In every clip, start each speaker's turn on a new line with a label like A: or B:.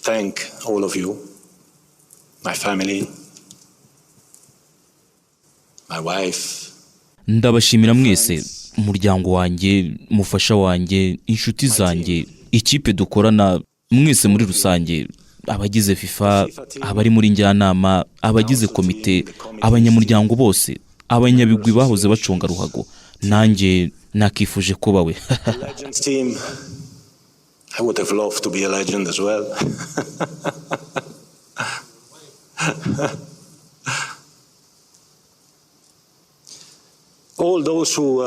A: Thank all of you, my family, my wife,
B: Ndabashimira mwese, umuryango wanjye, umufasha wanjye, inshuti zanjye, ikipe dukorana, mwese muri rusange, abagize FIFA, abari muri njyanama, abagize komite, abanyamuryango bose, abanyabigwi bahoze baconga ruhago. Nanjye nakifuje kuba we.
A: The Legends team. I would have loved to be a legend as well. All those who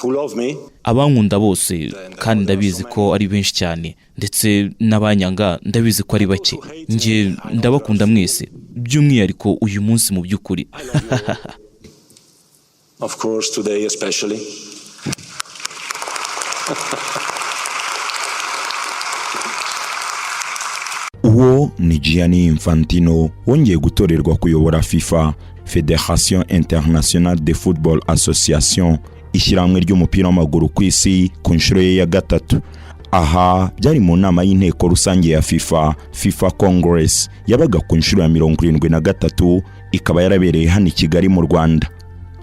A: love me,
B: Abankunda bose, kandi ndabizi ko ari benshi cyane, ndetse n'abanyanga ndabizi ko ari bake. Njye ndabakunda mwese, by'umwihariko uyu munsi mu by'ukuri.
A: Of course, today especially.
C: Uwo ni Gianni Infantino wongeye gutorerwa kuyobora FIFA, Fédération Internationale de Football Association, ishyirahamwe ry'umupira w'amaguru ku isi, ku nshuro ye ya gatatu. Aha byari mu nama y'inteko rusange ya FIFA, FIFA Congress, yabaga ku nshuro ya 73, ikaba yarabereye hano i Kigali mu Rwanda.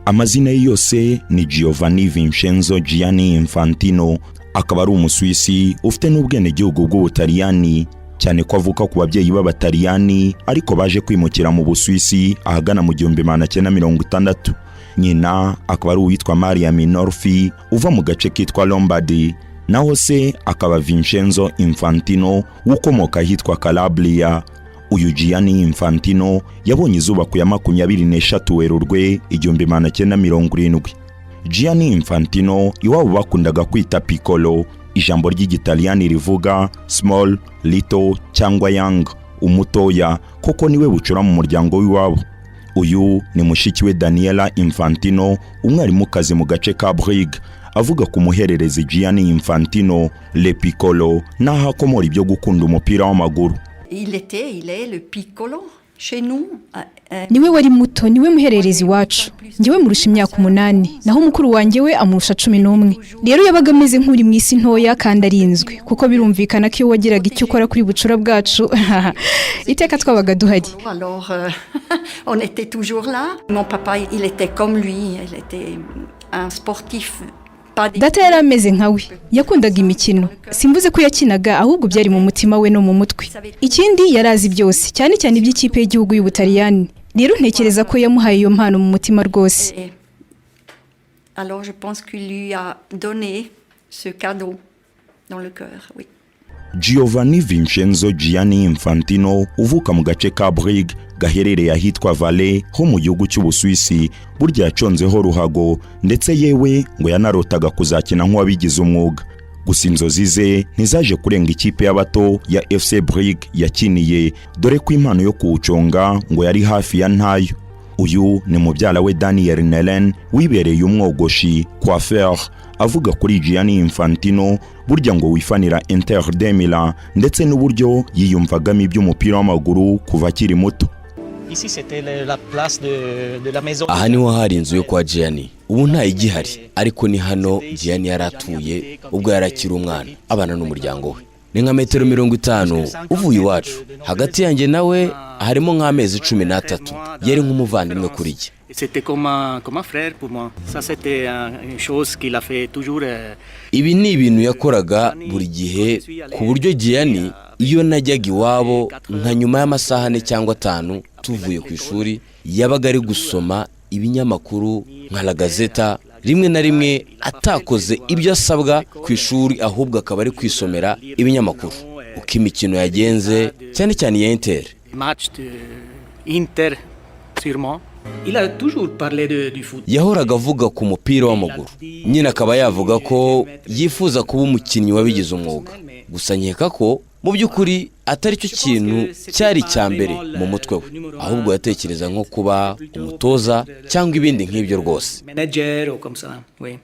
C: Amazina ye yose ni Giovanni Vincenzo Gianni Infantino, akaba ari Umusuwisi ufite n'ubwenegihugu bw'Ubutaliyani, cyane ko avuka ku babyeyi b'Abataliyani ariko baje kwimukira mu Busuwisi ahagana mu 1960. Nyina akaba ari uwitwa Maria Minorfi uva mu gace kitwa Lombardy, naho se akaba Vincenzo Infantino ukomoka ahitwa Calabria. Uyu Gianni Infantino yabonye izuba ku ya 23 Werurwe 1970. Gianni Infantino iwabo bakundaga kwita Piccolo, ijambo ry'Igitaliyani rivuga small, little cyangwa young, umutoya, koko niwe bucura mu muryango w'iwabo. Uyu ni mushiki we Daniela Infantino, umwarimukazi mu gace ka Brig, avuga ku muhererezi Gianni Infantino Le Piccolo n'aho akomora ibyo gukunda umupira w'amaguru.
D: Il était, il est le piccolo chez nous.
E: Niwe wari muto, niwe muhererezi iwacu. Njyewe murusha imyaka 8, naho mukuru wanjye we amurusha 11. Rero yabaga ameze nk'uri mu isi ntoya kandi arinzwe, kuko birumvikana ko iyo wagiraga icyo ukora kuri bucura bwacu, iteka twabaga duhari.
D: Alors, on était toujours là. Mon papa, il était comme lui, il était un sportif. Pas des-
E: Data yari ameze nka we, yakundaga imikino. Simvuze ko yakinaga, ahubwo byari mu mutima we no mu mutwe. Ikindi, yari azi byose, cyane cyane iby'ikipe y'igihugu y'Ubutaliyani. Rero ntekereza ko yamuhaye iyo mpano mu mutima rwose.
D: Et alors, je pense qu'il lui a donné ce cadeau dans le cœur, oui.
C: Giovanni Vincenzo Gianni Infantino uvuka mu gace ka Brig gaherereye ahitwa Valais ho mu gihugu cy'Ubusuwisi, burya yaconzeho ruhago, ndetse yewe ngo yanarotaga kuzakina nk'uwabigize umwuga. Gusa inzozi ze ntizaje kurenga ikipe y'abato ya FC Brig yakiniye, dore ko impano yo kuwuconga ngo yari hafi ya ntayo. Uyu ni mubyara we Daniel Nelen wibereye umwogoshi, coiffeur, avuga kuri Gianni Infantino, burya ngo wifanira Inter de Milan, ndetse n'uburyo yiyumvagamo iby'umupira w'amaguru kuva akiri muto.
F: Ici, c'était la place de la maison.
G: Aha niho hari inzu yo kwa Gianni. Ubu ntayigihari, ariko ni hano Gianni yari atuye ubwo yari akiri umwana, abana n'umuryango we. Ni nka metero 50 uvuye iwacu. Hagati yanjye nawe harimo nk'amezi 13. Yari nk'umuvandimwe kuri jye.
F: C'était comme un frère pour moi. Ça, c'était une chose qu'il a fait toujours.
G: Ibi ni ibintu yakoraga buri gihe, ku buryo Gianni iyo najyaga iwabo nka nyuma y'amasaha 4 cyangwa 5 tuvuye ku ishuri, yabaga ari gusoma ibinyamakuru nka La Gazzetta, rimwe na rimwe atakoze ibyo asabwa ku ishuri, ahubwo akaba ari kwisomera ibinyamakuru uko imikino yagenze, cyane cyane iya Inter.
F: Match de Inter, sûrement. Il a toujours parlé du foot.
G: Yahoraga avuga ku mupira w'amaguru nyine, akaba yavuga ko yifuza kuba umukinnyi wabigize umwuga. Gusa nkeka ko mu by'ukuri atari cyo kintu cyari icya mbere mu mutwe we, ahubwo yatekereza nko kuba umutoza cyangwa ibindi nk'ibyo rwose.
F: Manager ou comme ça, oui.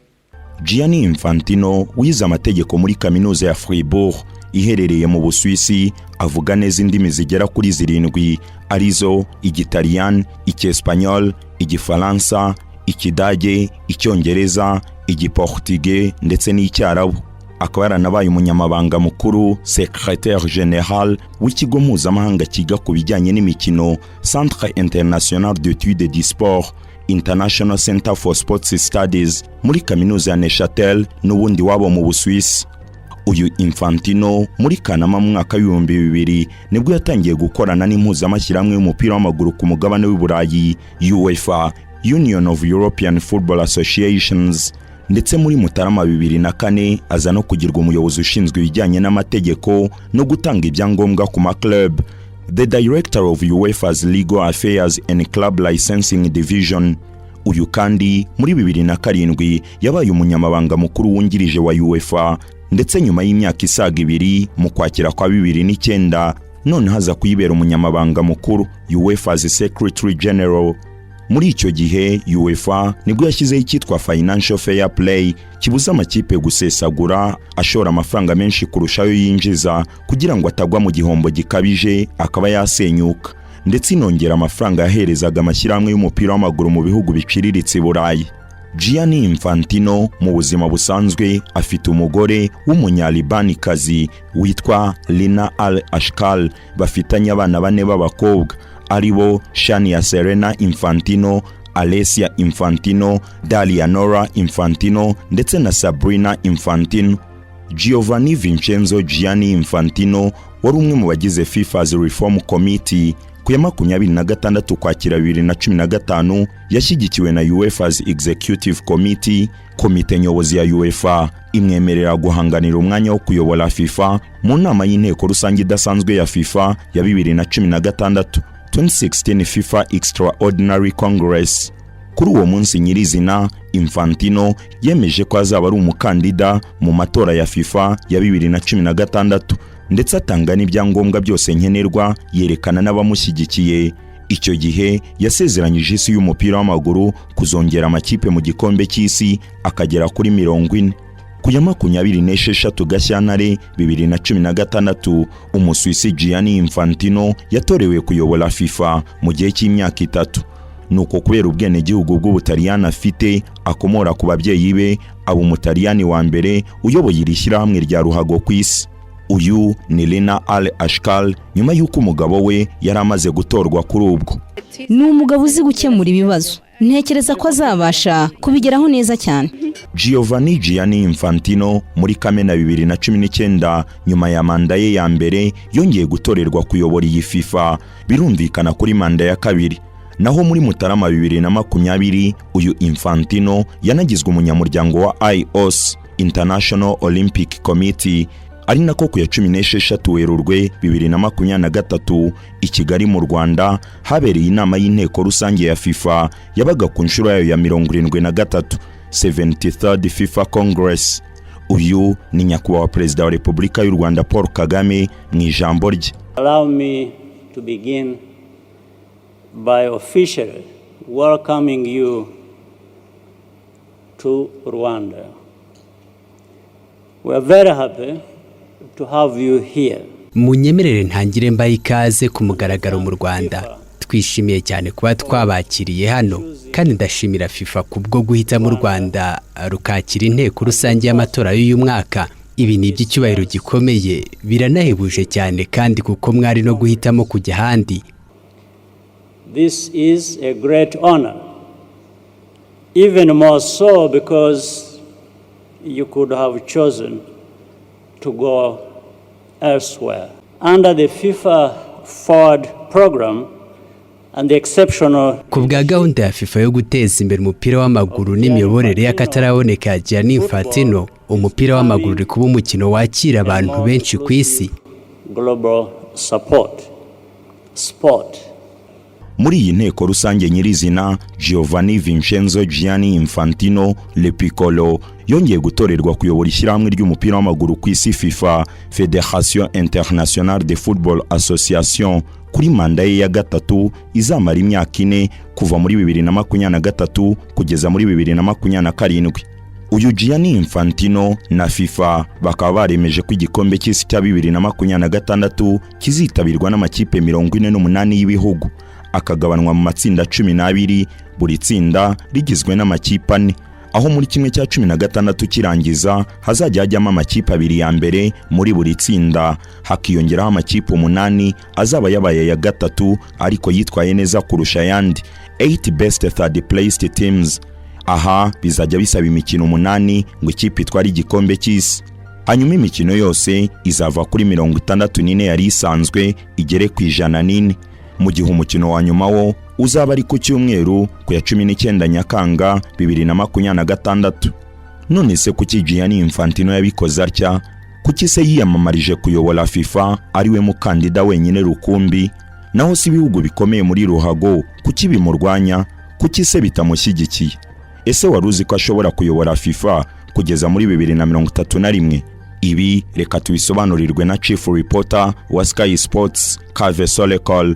C: Gianni Infantino wize amategeko muri kaminuza ya Fribourg iherereye mu Busuwisi, avuga neza indimi zigera kuri zirindwi, arizo Igitaliyani, Icyesipanyol, Igifaransa, Ikidage, Icyongereza, Igiportige ndetse n'Icyarabu. Akaba yaranabaye umunyamabanga mukuru, secrétaire général, w'ikigo mpuzamahanga kiga ku bijyanye n'imikino, Centre International d'études du Sport, International Center for Sports Studies, muri kaminuza ya Neuchâtel n'ubundi wabo mu Busuwisi. Uyu Infantino muri Kanama mu mwaka w'2000 nibwo yatangiye gukorana n'impuzamashyirahamwe y'umupira w'amaguru ku mugabane w'i Burayi, UEFA, Union of European Football Associations, ndetse muri Mutarama 2004 aza no kugirwa umuyobozi ushinzwe ibijyanye n'amategeko no gutanga ibyangombwa ku ma club, the director of UEFA's Legal Affairs and Club Licensing Division. Uyu kandi muri 2007 yabaye umunyamabanga mukuru wungirije wa UEFA, ndetse nyuma y'imyaka isaga 2 mu Kwakira kwa 2009 noneho aza kuyibera umunyamabanga mukuru, UEFA's Secretary General. Muri icyo gihe UEFA nibwo yashyizeho icyitwa Financial Fair Play, kibuza amakipe gusesagura ashora amafaranga menshi kurusha ayo yinjiza kugira ngo atagwa mu gihombo gikabije akaba yasenyuka, ndetse inongera amafaranga yaherezaga amashyirahamwe y'umupira w'amaguru mu bihugu biciriritse i Burayi. Gianni Infantino mu buzima busanzwe afite umugore w'umunyalibanikazi witwa Lina Al Ashkal, bafitanye abana bane b'abakobwa, ari bo Shania Serena Infantino, Alessia Infantino, Dalia Nora Infantino ndetse na Sabrina Infantino. Giovanni Vincenzo Gianni Infantino wari umwe mu bagize FIFA's Reform Committee. Ku ya 26 Ukwakira 2015 yashyigikiwe na UEFA's Executive Committee, komite nyobozi ya UEFA, imwemerera guhanganira umwanya wo kuyobora FIFA mu nama y'inteko rusange idasanzwe ya FIFA ya 2016, 2016 FIFA Extraordinary Congress. Kuri uwo munsi nyirizina Infantino yemeje ko azaba ari umukandida mu matora ya FIFA ya 2016, ndetse atanga n'ibyangombwa byose nkenerwa, yerekana n'abamushyigikiye. Icyo gihe yasezeranyije isi y'umupira w'amaguru kuzongera amakipe mu gikombe cy'isi akagera kuri 40. Ku ya 26 Gashyantare 2016 Umusuwisi Gianni Infantino yatorewe kuyobora FIFA mu gihe cy'imyaka 3. Nuko kubera ubwenegihugu bw'Ubutaliyani afite akomora ku babyeyi be, aba Umutaliyani wa mbere uyoboye iri shyirahamwe rya ruhago ku isi. Uyu ni Lina Al Ashkal, nyuma y'uko umugabo we yari amaze gutorwa kuri ubwo.
H: Ni umugabo uzi gukemura ibibazo. Ntekereza ko azabasha kubigeraho neza cyane.
C: Giovanni Gianni Infantino muri Kamena 2019, nyuma ya manda ye ya mbere, yongeye gutorerwa kuyobora iyi FIFA, birumvikana kuri manda ya kabiri. Naho muri Mutarama 2020 uyu Infantino yanagizwe umunyamuryango wa IOC, International Olympic Committee, ari nako ku ya 16 Werurwe 2023 i Kigali mu Rwanda habereye inama y'inteko rusange ya FIFA yabaga ku nshuro yayo ya 73, 73rd FIFA Congress. Uyu ni Nyakubahwa Perezida wa Repubulika y'u Rwanda Paul Kagame mu ijambo rye.
I: Allow me to begin by officially welcoming you to Rwanda. We are very happy to have you here.
J: Munyemerere ntangire mbaye ikaze ku mugaragaro mu Rwanda. Twishimiye cyane kuba twabakiriye hano, kandi ndashimira FIFA kubwo guhitamo u Rwanda rukakira inteko rusange y'amatora y'uyu mwaka. Ibi ni iby'icyubahiro gikomeye, biranahebuje cyane kandi, kuko mwari no guhitamo kujya ahandi.
I: This is a great honor, even more so because you could have chosen to go elsewhere. Under the FIFA Forward program and the exceptional
J: Ku bwa gahunda ya FIFA yo guteza imbere umupira w'amaguru n'imiyoborere y'akataraboneka ya Gianni Infantino, umupira w'amaguru uri kuba umukino wakira abantu benshi ku isi.
I: global support, sport
C: Muri iyi nteko rusange nyirizina, Giovanni Vincenzo Gianni Infantino Le Piccolo yongeye gutorerwa kuyobora ishyirahamwe ry'umupira w'amaguru ku isi, FIFA, Fédération Internationale de Football Association, kuri manda ye ya gatatu izamara imyaka 4, kuva muri 2023 kugeza muri 2027. Uyu Gianni Infantino na FIFA bakaba baremeje ko igikombe cy'isi cya 2026 kizitabirwa n'amakipe 48 y'ibihugu, akagabanwa mu matsinda 12, buri tsinda rigizwe n'amakipe ane. Aho muri 1/16 kirangiza hazajya hajyamo amakipe abiri ya mbere muri buri tsinda, hakiyongeraho amakipe umunani azaba yabaye aya gatatu ariko yitwaye neza kurusha ayandi, 8 best third placed teams. Aha bizajya bisaba imikino umunani ngo ikipe itware igikombe cy'isi. Hanyuma imikino yose izava kuri 64 yari isanzwe igere ku 104, mu gihe umukino wa nyuma wo uzaba ari ku cyumweru, ku ya 19 Nyakanga 2026. None se kuki Gianni Infantino yabikoze atya? Kuki se yiyamamarije kuyobora FIFA ari we mukandida wenyine rukumbi? Naho si ibihugu bikomeye muri ruhago, kuki bimurwanya? Kuki se bitamushyigikiye? Ese wari uzi ko ashobora kuyobora FIFA kugeza muri 2031? Ibi reka tubisobanurirwe na chief reporter wa Sky Sports, Kave Solekol.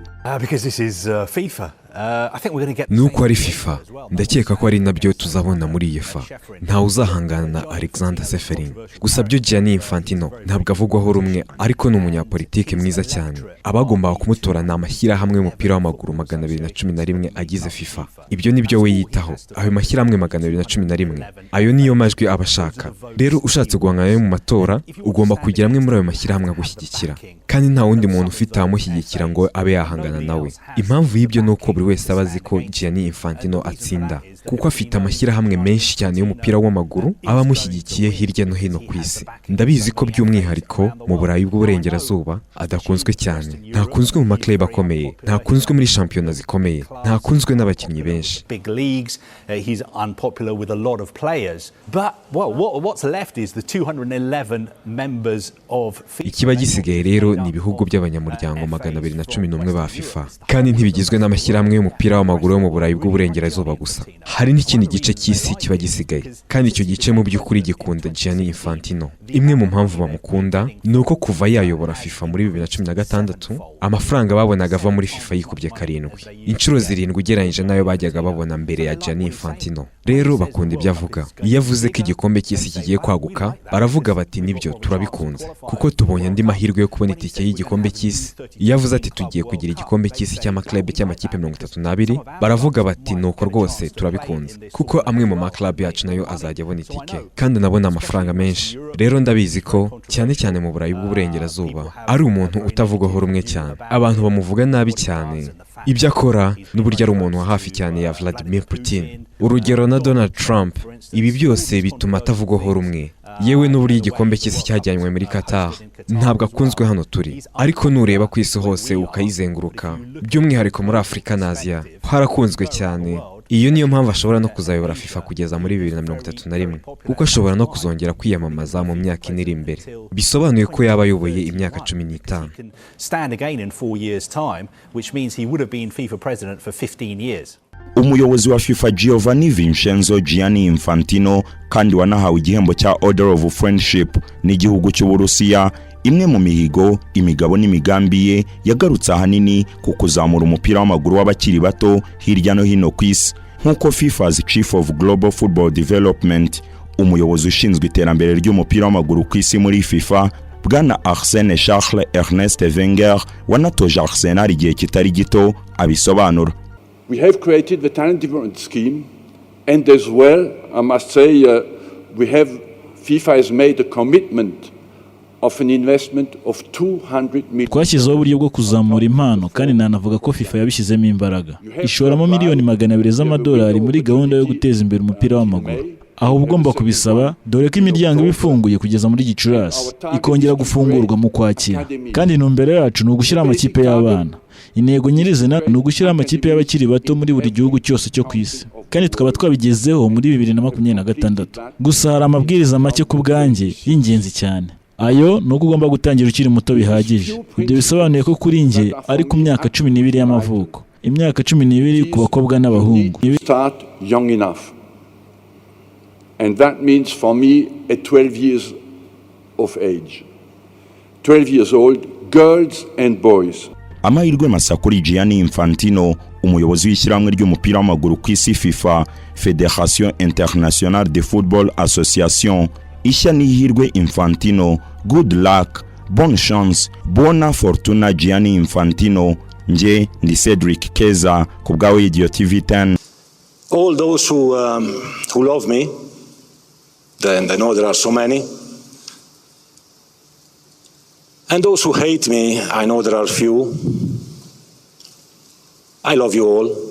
K: Nuko ari FIFA, ndakeka ko ari nabyo tuzabona muri UEFA. Ntawe uzahangana na Alexander Ceferin. Gusa byo, Gianni Infantino ntabwo avugwaho rumwe, ariko ni umunyapolitike mwiza cyane. Abagombaga kumutora ni amashyirahamwe y'umupira w'amaguru 211 agize FIFA. Ibyo ni byo we yitaho. Ayo mashyirahamwe 211, ayo niyo majwi aba ashaka. Rero ushatse guhangana nayo mu matora, ugomba kugira amwe muri ayo mashyirahamwe agushyigikira, kandi nta wundi muntu ufite abamushyigikira ngo abe yahangana nawe. Impamvu y'ibyo ni uko buri wese aba azi ko Gianni Infantino atsinda, kuko afite amashyirahamwe menshi cyane y'umupira w'amaguru aba amushyigikiye hirya no hino ku isi. Ndabizi ko by'umwihariko mu Burayi bw'Uburengerazuba adakunzwe cyane. Ntakunzwe mu maklub akomeye, ntakunzwe muri shampiyona zikomeye, ntakunzwe n'abakinnyi benshi.
L: Big leagues. He's unpopular with a lot of players. But, well, what's left is the 211 members of FIFA.
K: Ikiba gisigaye rero ni ibihugu by'abanyamuryango 211 ba FIFA, kandi ntibigizwe n'amashyirahamwe y'umupira w'amaguru yo mu Burayi bw'Uburengerazuba gusa. Hari n'ikindi gice cy'isi kiba gisigaye, kandi icyo gice mu by'ukuri gikunda Gianni Infantino. Imwe mu mpamvu bamukunda ni uko kuva yayobora FIFA muri 2016, amafaranga babonaga ava muri FIFA yikubye karindwi, inshuro zirindwi, ugereranyije n'ayo bajyaga babona mbere ya Gianni Infantino. Rero bakunda ibyo avuga. Iyo avuze ko igikombe cy'isi kigiye kwaguka, baravuga bati: "Nibyo, turabikunze kuko tubonye andi mahirwe yo kubona itike y'igikombe cy'isi." Iyo avuze ati: "Tugiye kugira igikombe cy'isi cy'amaklub cy'amakipe 32," baravuga bati: "Nuko rwose, turabikunze kuko amwe mu maklub yacu nayo azajya abona itike kandi anabona amafaranga menshi." Rero ndabizi ko cyane cyane mu Burayi bw'Uburengerazuba ari umuntu utavugwaho rumwe cyane. Abantu bamuvuga nabi cyane, ibyo akora n'uburyo ari umuntu wa hafi cyane ya Vladimir Putin, urugero, na Donald Trump. Ibi byose bituma atavugwaho rumwe. Yewe n'uburyo igikombe cy'isi cyajyanywe muri Qatar, ntabwo akunzwe hano turi, ariko nureba ku isi hose ukayizenguruka, by'umwihariko muri Afurika na Aziya, harakunzwe cyane. Iyo niyo mpamvu ashobora no kuzayobora FIFA kugeza muri 2031, kuko ashobora no kuzongera kwiyamamaza mu myaka 4 iri imbere. Bisobanuye ko yaba ayoboye imyaka 15.
L: Stand again in 4 years' time, which means he would have been FIFA president for 15 years.
C: Umuyobozi wa FIFA Giovanni Vincenzo Gianni Infantino, kandi wanahawe igihembo cya Order of Friendship n'igihugu cy'Uburusiya, imwe mu mihigo, imigabo n'imigambi ye yagarutse ahanini ku kuzamura umupira w'amaguru w'abakiri bato hirya no hino ku isi, nk'uko FIFA's Chief of Global Football Development, umuyobozi ushinzwe iterambere ry'umupira w'amaguru ku isi muri FIFA, Bwana Arsene Charles Ernest Wenger, wanatoje Arsenal igihe kitari gito, abisobanura.
M: We have created the talent development scheme, and as well, I must say, we have FIFA has made a commitment of an investment of 200 million.
N: Twashyizeho uburyo bwo kuzamura impano, kandi nanavuga ko FIFA yabishyizemo imbaraga, ishoramo miliyoni 200 z'amadolari muri gahunda yo guteza imbere umupira w'amaguru. Aho uba ugomba kubisaba, dore ko imiryango iba ifunguye kugeza muri Gicurasi, ikongera gufungurwa mu Kwakira. Kandi intumbero yacu ni ugushyiraho amakipe y'abana. Intego nyirizina ni ugushyiraho amakipe y'abakiri bato muri buri gihugu cyose cyo ku isi, kandi tukaba twabigezeho muri 2026. Gusa hari amabwiriza make ku bwanjye y'ingenzi cyane. Ayo ni uko ugomba gutangira ukiri muto bihagije. Ibyo bisobanuye ko kuri njye ari ku myaka 12 y'amavuko, imyaka 12 ku bakobwa n'abahungu.
M: Start young enough. And that means for me at 12 years of age. 12 years old, girls and boys.
C: Amahirwe masa kuri Gianni Infantino, umuyobozi w'ishyirahamwe ry'umupira w'amaguru ku isi FIFA, Fédération Internationale de Football Association. Ishya n'ihirwe Infantino, good luck, bonne chance, buona fortuna, Gianni Infantino. Nge ndi Cedric Keza ku bwawe, Radio TV 10.
A: All those who love me, and I know there are so many. And those who hate me, I know there are few. I love you all.